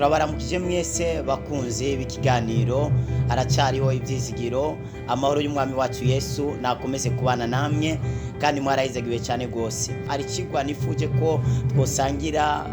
Turabaramukije mwese bakunzi b'ikiganiro Haracyariho Ibyizigiro. Amahoro y'Umwami wacu Yesu nakomeze kubana namwe, kandi mwarahizagiwe cyane rwose. Hari ikigwa nifuje ko twosangira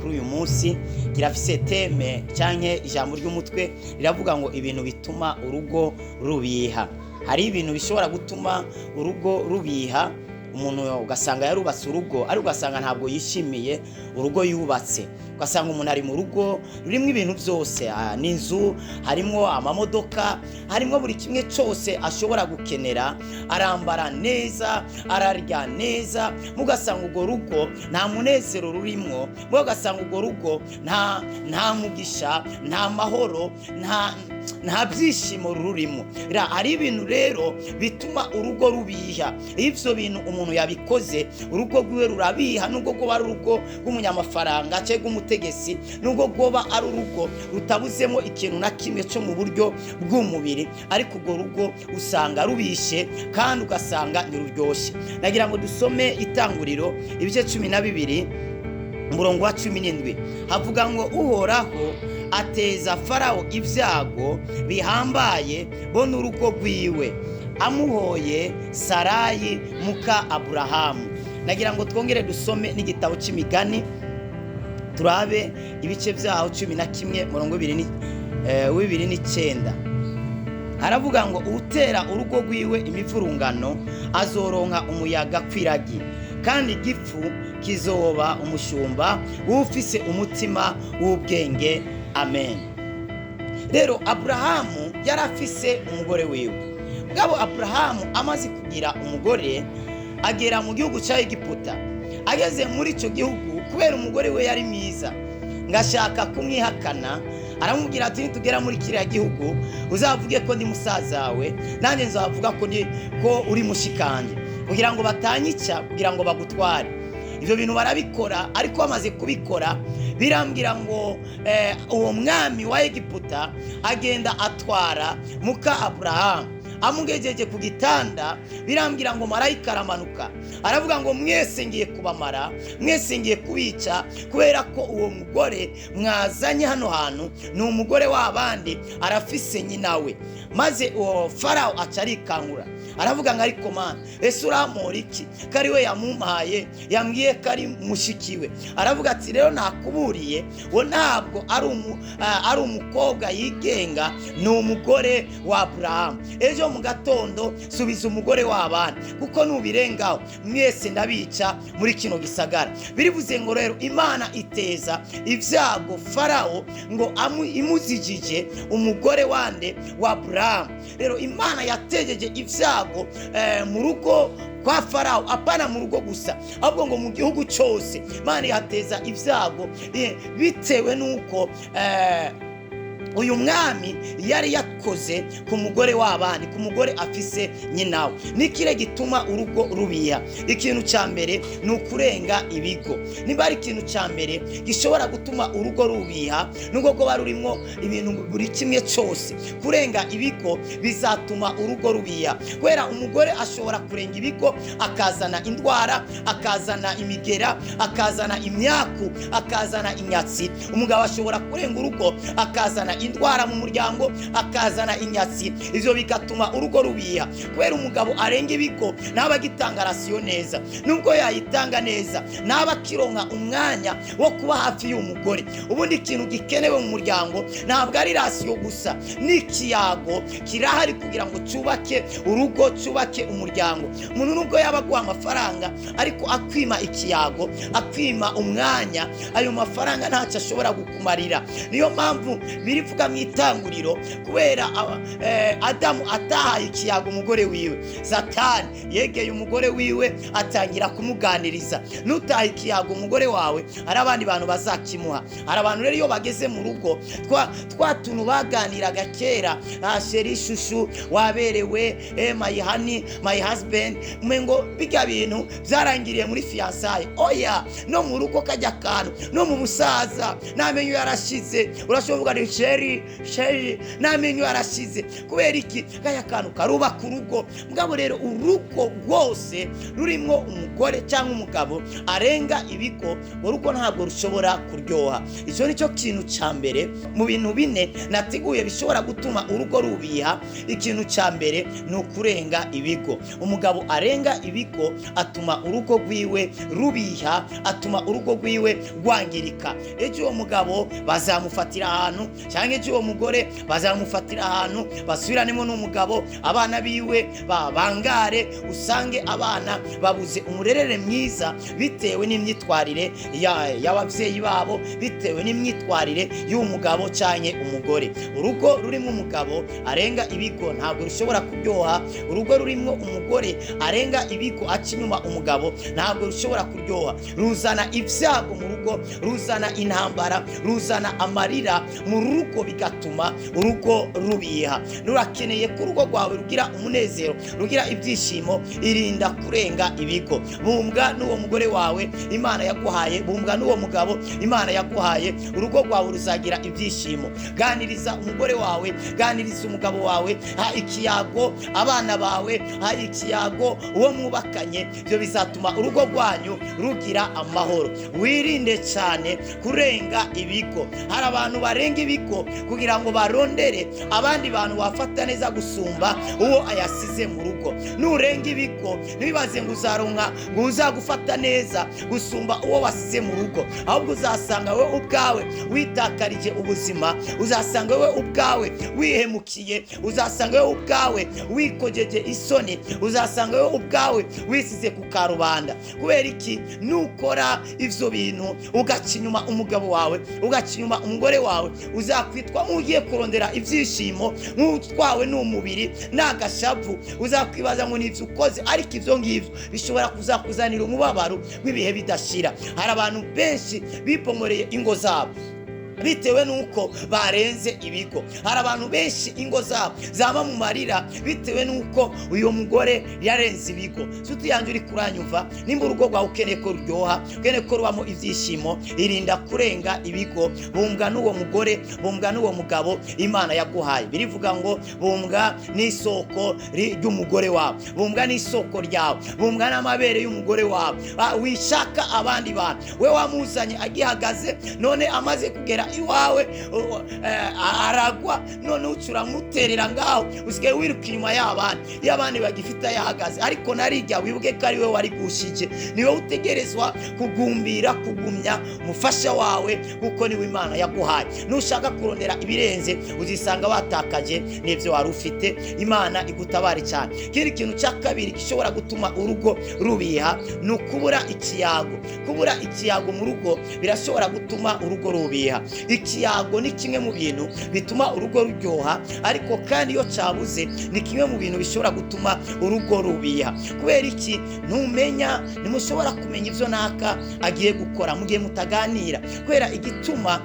kuri uyu munsi, kirafise thème canke ijambo ry'umutwe riravuga ngo ibintu bituma urugo rubiha. Hari ibintu bishobora gutuma urugo rubiha. Umuntu ugasanga yarubatse urugo, ariko ugasanga ntabwo yishimiye urugo yubatse. Ugasanga umuntu ari mu rugo rurimo ibintu byose, n'inzu harimo, amamodoka harimo, buri kimwe cyose ashobora gukenera, arambara neza, ararya neza, mugasanga urwo rugo nta munezero rurimo, mugasanga urwo rugo nta mugisha, nta mahoro, nta byishimo rurimo. Hari ibintu rero bituma urugo rubiha. Iyo ivyo bintu umuntu yabikoze, urugo rwiwe rurabiha, nubwo rwoba ari urugo rw'umunyamafaranga cyangwa rw'umutegetsi, nubwo rwoba ari urugo rutabuzemo ikintu na kimwe cyo mu buryo bw'umubiri, ariko urwo rugo usanga rubishe kandi ugasanga ntiruryoshye. Nagira ngo dusome Itanguriro ibice 12, umurongo wa 17. Havuga ngo: "Uhoraho ateza Farawo ibyago bihambaye bo n'urugo rwiwe, amuhoye Sarayi muka Aburahamu." Nagira ngo twongere dusome n'igitabo cy'Imigani, turabe ibice byaho 11, murongo 29. Haravuga ngo: "Utera urugo rwiwe imivurungano azoronka umuyaga kw'iragi, kandi igifu kizoba umushumba w'ufise umutima w'ubwenge." Amen. Rero Aburahamu yari afise umugore wiwe. Bwabo Aburahamu amaze kugira umugore, agera mu gihugu cya Egiputa. Ageze muri icyo gihugu, kubera umugore we yari mwiza, ngashaka kumwihakana, aramubwira ati: "Nitugera muri kiriya gihugu, uzavuge ko ndi musaza wawe, nanjye nzavuga ko uri mushikanje, kugira ngo batanyica, kugira ngo bagutware." Ibyo bintu barabikora, ariko bamaze kubikora, birambwira ngo uwo mwami wa Egiputa agenda atwara muka Aburahamu. Amugejeje ku gitanda, birambwira ngo marayika aramanuka, aravuga ngo: "Mwese ngiye kubamara, mwese ngiye kubica, kubera ko uwo mugore mwazanye hano hantu ni umugore w'abandi, arafise nyina we." Maze uwo Farawo aca arikangura, aravuga ngo: "Ariko Mana, ese urampora iki, ko ari we yamumpaye, yambwiye ko ari mushikiwe?" Aravuga ati: "Rero nakuburiye, we ntabwo ari umukobwa yigenga, ni umugore wa Aburahamu. Ejo mu gatondo subiza umugore w'abana, kuko nubirengaho mwese ndabica muri kino gisagara." Birivuze ngo rero Imana iteza ibyago Farawo ngo imuzijije umugore wande? Wa Aburahamu. Rero Imana yatejeje ibyago mu rugo kwa Farawo, apana mu rugo gusa, ahubwo ngo mu gihugu cyose Imana yateza ibyago, bitewe n'uko uyu mwami yari yakoze ku mugore w'abandi, ku mugore afise nyinawe. Nikire gituma urugo rubiha? Ikintu cya mbere ni ukurenga ibigo. Niba ari ikintu cya mbere gishobora gutuma urugo rubiha, nubwo rwoba rurimo ibintu buri kimwe cyose, kurenga ibigo bizatuma urugo rubiha, kubera umugore ashobora kurenga ibigo akazana indwara, akazana imigera, akazana imyaku, akazana inyatsi. Umugabo ashobora kurenga urugo akazana indwara mu muryango, akazana inyatsi. Ivyo bigatuma urugo rubiha, kubera umugabo arenga ibigo ntaba agitanga ration neza, nubwo yayitanga neza ntaba akironka umwanya wo kuba hafi y'umugore. Ubundi ikintu gikenewe mu muryango ntabwo ari ration gusa, n'ikiyago kirahari kugira ngo cyubake urugo, cyubake umuryango. Umuntu nubwo yaba aguha amafaranga, ariko akwima ikiyago, akwima umwanya, ayo mafaranga ntacyo ashobora gukumarira. Niyo mpamvu birivuga mu Itanguriro, kubera Adamu atahaye ikiyago umugore wiwe, Satani yegeye umugore wiwe atangira kumuganiriza. Nutaha ikiyago umugore wawe, hari abandi bantu bazakimuha. Hari abantu rero iyo bageze mu rugo, twa tuntu baganiraga kera, "Chéri, chouchou, waberewe, my honey, my husband," ngo bijya bintu byarangiriye muri fiançailles. Oya, no mu rugo kajya akantu, no mu busaza n'amenyo yarashize, urashobora kuvuga ni chéri. chéri chéri, n'amenyo yarashize. Kubera iki? Kaya kantu karubaka urugo. Mugabo rero urugo rwose rurimwo umugore cyangwa umugabo arenga ibigo, urugo ntabwo rushobora kuryoha. Icyo ni cyo kintu cya mbere mu bintu bine nateguye bishobora gutuma urugo rubiha. Ikintu cya mbere ni ukurenga ibigo. Umugabo arenga ibigo atuma urugo rwiwe rubiha, atuma urugo rwiwe rwangirika. Ejo uwo mugabo bazamufatira ahantu, cyangwa ejo uwo mugore bazamufatira ahantu, basubiranemo n'umugabo, abana biwe babangare, usange abana babuze umurerere mwiza bitewe n'imyitwarire y'ababyeyi babo, bitewe n'imyitwarire y'umugabo cyangwa umugore. Urugo rurimo umugabo arenga ibigo ntabwo rushobora kuryoha. Urugo rurimo umugore arenga ibigo aca inyuma umugabo ntabwo rushobora kuryoha. Ruzana ibyago mu rugo, ruzana intambara, ruzana amarira mu rugo, bigatuma urugo rubiha. Rurakeneye ko urugo rwawe rugira umunezero, rugira ibyishimo. Irinda kurenga ibigo. Bumbwa n'uwo mugore wawe Imana yaguhaye, bumbwa n'uwo mugabo Imana yaguhaye, urugo rwawe ruzagira ibyishimo. Ganiriza umugore wawe, ganiriza umugabo wawe, ha ikiyago abana bawe, ha ikiyago uwo mwubakanye. Ibyo bizatuma urugo rwanyu rugira amahoro. Wirinde cyane kurenga ibigo. Hari abantu barenga ibigo kugira ngo barondere abandi bantu bafata neza gusumba uwo ayasize mu rugo. Nurenga ibigo ntibibaze ngo uzaronka ngo uzagufata neza gusumba uwo wasize mu rugo, ahubwo uzasanga wowe ubwawe witakarije ubuzima, uzasanga wowe ubwawe wihemukiye, uzasanga wowe ubwawe wikojeje isoni, uzasanga wowe ubwawe wisize ku karubanda. Kubera iki? Nukora ivyo bintu ugaca inyuma umugabo wawe, ugaca inyuma umugore wawe, uzakwitwa nk'ugiye kurondera ibyishimo, nk'utwawe n'umubiri n'agashavu. Uzakwibaza ngo nivyo ukoze, ariko ivyo ngivyo bishobora kuzakuzanira umubabaro w'ibihe bidashira. Hari abantu benshi bipomoreye ingo zabo bitewe nuko barenze ibigo. Hari abantu benshi ingo zabo zaba mu marira bitewe nuko uyu mugore yarenze ibigo. Nshuti yanjye uri kuranyumva, nimba urugo rwawe ukeneye ko ruryoha, ukeneye ko rubamo ibyishimo, irinda kurenga ibigo. Bumbwa n'uwo mugore, bumbwa n'uwo mugabo Imana yaguhaye. Birivuga ngo bumbwa n'isoko ry'umugore wawe, bumbwa n'isoko ryawe, bumbwa n'amabere y'umugore wawe. Wishaka abandi bantu, we wamuzanye agihagaze, none amaze kugera iwawe aragwa, none ucuramuterera ngaho, usigaye wiruka inyuma y'abana, iyo abandi bagifite ayahagaze. Ariko narijya wibuke ko ari we warigushije, niwe utegerezwa kugumbira, kugumya umufasha wawe, kuko niwe Imana yaguhaye. Nushaka kurondera ibirenze uzisanga watakaje n'ibyo wari ufite. Imana igutabare cyane. Ikindi kintu cya kabiri gishobora gutuma urugo rubiha ni ukubura ikiyago. Kubura ikiyago mu rugo birashobora gutuma urugo rubiha. Ikiyago ni kimwe mu bintu bituma urugo ruryoha, ariko kandi iyo cyabuze ni kimwe mu bintu bishobora gutuma urugo rubiha. Kubera iki? Ntumenya, ntimushobora kumenya ibyo naka agiye gukora mu gihe mutaganira. Kubera igituma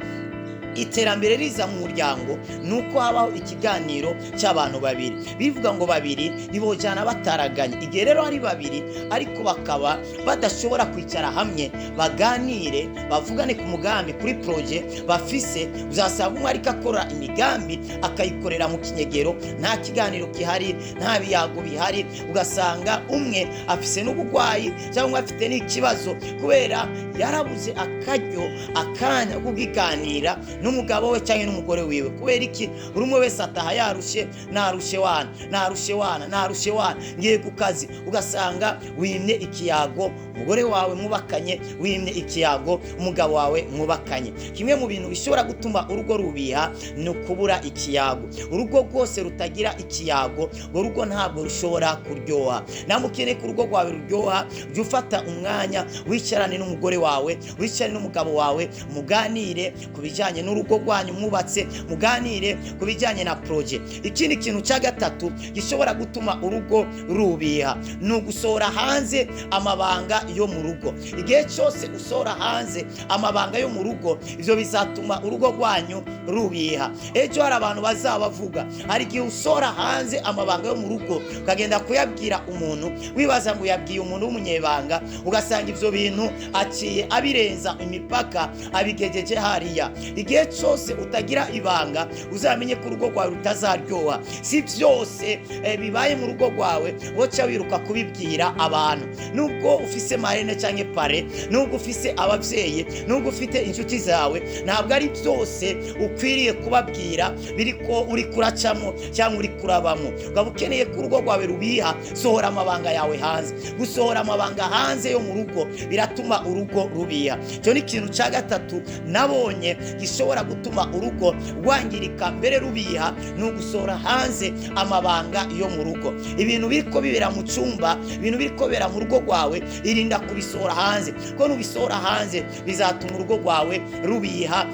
iterambere riza mu muryango nuko habaho ikiganiro cy'abantu babiri. Bivuga ngo babiri nibojana bataraganye. Igihe rero ari babiri ariko bakaba badashobora kwicara hamwe baganire, bavugane ku mugambi, kuri projet bafise, uzasanga umwe ariko akora imigambi akayikorera mu kinyegero, nta kiganiro gihari, nta biyago bihari. Ugasanga umwe afise n'ubugwayi cyangwa afite n'ikibazo kubera yarabuze akaryo, akanya ko kuganira n'umugabo we cyangwa n'umugore wiwe. Kubera iki? Buri umwe wese ataha yarushe, narushe wana, narushe wana, narushe wana, ngiye ku kazi. Ugasanga wimye ikiyago umugore wawe mwubakanye, wimye ikiyago umugabo wawe mwubakanye. Kimwe mu bintu bishobora gutuma urugo rubiha ni ukubura ikiyago. Urugo rwose rutagira ikiyago, urwo rugo ntabwo rushobora kuryoha. Namukeneye ko urugo rwawe ruryoha, jya ufata umwanya wicarane n'umugore wawe, wicarane n'umugabo wawe, muganire ku bijyanye n'urugo rwanyu mwubatse, muganire ku bijyanye na projet. Ikindi kintu cya gatatu gishobora gutuma urugo rubiha ni ugusohora hanze amabanga yo mu rugo. Igihe cyose usohora hanze amabanga yo mu rugo, ivyo bizatuma urugo rwanyu rubiha. Ejo hari abantu bazabavuga, hari igihe usohora hanze amabanga yo mu rugo ukagenda kuyabwira umuntu, wibaza ngo uyabwiye umuntu w'umunyebanga, ugasanga ivyo bintu aciye abirenza imipaka, abigejeje hariya. Igihe Igihe cyose utagira ibanga, uzamenye ko urugo rwawe rutazaryoha. Si byose bibaye mu rugo rwawe woca wiruka kubibwira abantu. Nubwo ufise marraine cyangwa parrain, nubwo ufise ababyeyi, nubwo ufite inshuti zawe, ntabwo ari byose ukwiriye kubabwira biriko uri kuracamo cyangwa uri kurabamo. Ukaba ukeneye ko urugo rwawe rubiha, sohora amabanga yawe hanze. Gusohora amabanga hanze yo mu rugo biratuma urugo rubiha. Icyo ni ikintu cya gatatu nabonye gishobora gutuma urugo rwangirika mbere rubiha, ni ugusohora hanze amabanga yo mu rugo. Ibintu biriko bibera mu cyumba, ibintu biriko bibera mu rugo rwawe, irinda kubisohora hanze, kuko nubisohora hanze bizatuma urugo rwawe rubiha.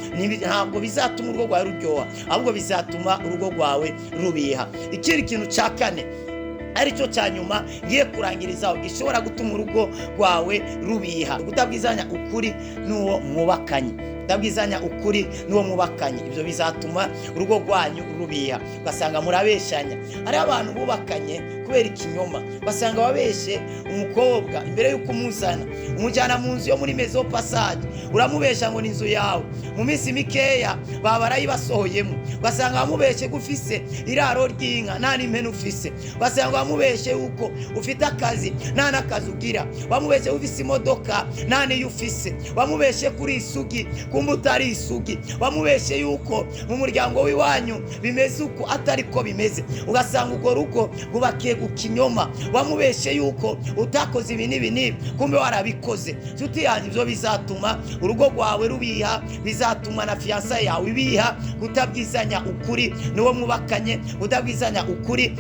Ntabwo bizatuma urugo rwawe ruryoha, ahubwo bizatuma urugo rwawe rubiha. Ikindi kintu cya kane, aricyo cya nyuma ngiye kurangirizaho, gishobora gutuma urugo rwawe rubiha: kutabwizanya ukuri n'uwo mwubakanye. Kutabwizanya ukuri n'uwo mwubakanye, ibyo bizatuma urugo rwanyu rubiha. Ugasanga murabeshanya. Hariho abantu bubakanye kubera ikinyoma. Ugasanga wabeshe umukobwa imbere y'uko umuzana, umujyana mu nzu yo muri maison passage, uramubesha ngo ni inzu yawe, mu minsi mikeya baba barayibasohoyemo. Ugasanga wamubeshe ko ufise iraro ry'inka, nta n'impene ufise. Ugasanga wamubeshe yuko ufite akazi, nta n'akazi ugira. Wamubeshe ko ufise imodoka, nta n'iyo ufise. Wamubeshe kuri isugi, kumbe utari isugi. Wamubeshe yuko mu muryango w'iwanyu bimeze uko atari ko bimeze. Ugasanga urwo rugo rwubakiye ku kinyoma. Wamubeshe yuko utakoze ibi n'ibi n'ibi, kumbe warabikoze. Nshuti yanjye, ibyo bizatuma urugo rwawe rubiha, bizatuma na fiançailles yawe ibiha. Kutabwizanya ukuri n'uwo mwubakanye, kutabwizanya ukuri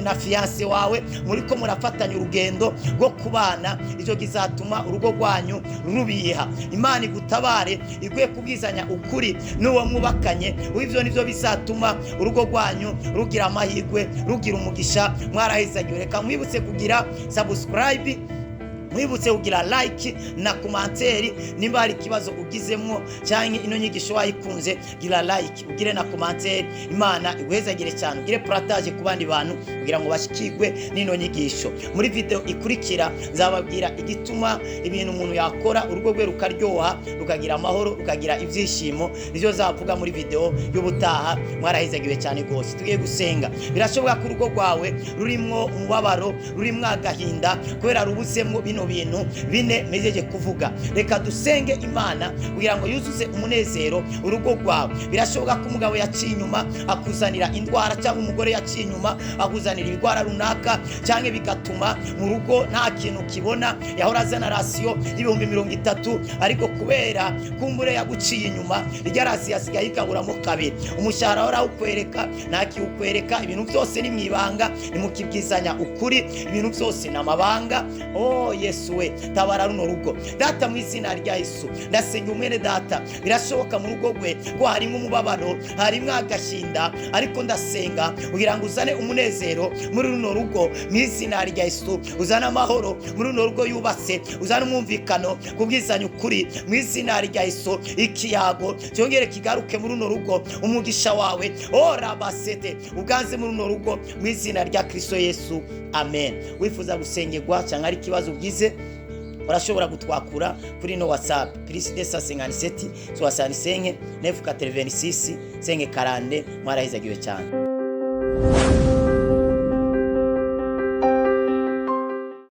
na fiancé wawe muriko murafatanya urugendo rwo kubana, icyo kizatuma urugo rwanyu rubiha. Imana igutabare, iguhe kubwizanya ukuri n'uwo mwubakanye. Ibyo nibyo bizatuma urugo rwanyu rugira amahirwe, rugira umugisha. Mwarahezagiwe. Reka mwibutse kugira subscribe, mwibutse kugira like na commentaire. Nimba hari ikibazo ugizemwo cyangwa ino nyigisho wayikunze, gira like, ugire na commentaire. Imana iguhezagire cyane. Ugire partage ku bandi bantu kugira ngo bashikirwe n'ino nyigisho. Muri video ikurikira nzababwira igituma ibintu umuntu yakora urugo rwe rukaryoha, rukagira amahoro, rukagira ibyishimo. Nivyo zavuga muri video y'ubutaha. Mwarahezagiwe cyane rwose. Tugiye gusenga. Birashoboka ko urugo rwawe rurimwo umubabaro, rurimwo agahinda kubera rubuzemwo bino bintu bine mejeje kuvuga. Reka dusenge Imana kugira ngo yuzuze umunezero urugo rwawe. Birashoboka ko umugabo yaciye inyuma akuzanira indwara, cyangwa umugore yaciye inyuma akuzanira ibigwara runaka, cyangwa bigatuma mu rugo nta kintu kibona. Yahora azana ration y'30,000, ariko kubera kumbure yaguciye inyuma, irya ration asigaye ikaburamo kabiri. Umushahara warawukwereka, ntakiwukwereka. Ibintu byose ni mu ibanga, nimukibwizanya ukuri, ibintu byose ni amabanga. Oh Yesu we, tabara runo rugo. Data, mu izina rya Yesu, ndasenga umwene data. Birashoboka mu rugo rwe ko harimo umubabaro, harimo agashinda, ariko ndasenga kugira ngo uzane umunezero muri runo rugo mu izina rya Yesu. Uzane amahoro muri runo rugo yubatse, uzane umwumvikano, kubwizanya ukuri mu izina rya Yesu. Ikiyago cyongere kigaruke muri runo rugo. Umugisha wawe, oh rabasete, uganze muri runo rugo mu izina rya Kristo Yesu, amen. Wifuza gusengerwa cyangwa ari ikibazo ugize, urashobora gutwakura kuri no WhatsApp +257 65 986 540. Mwarahizagiwe cyane.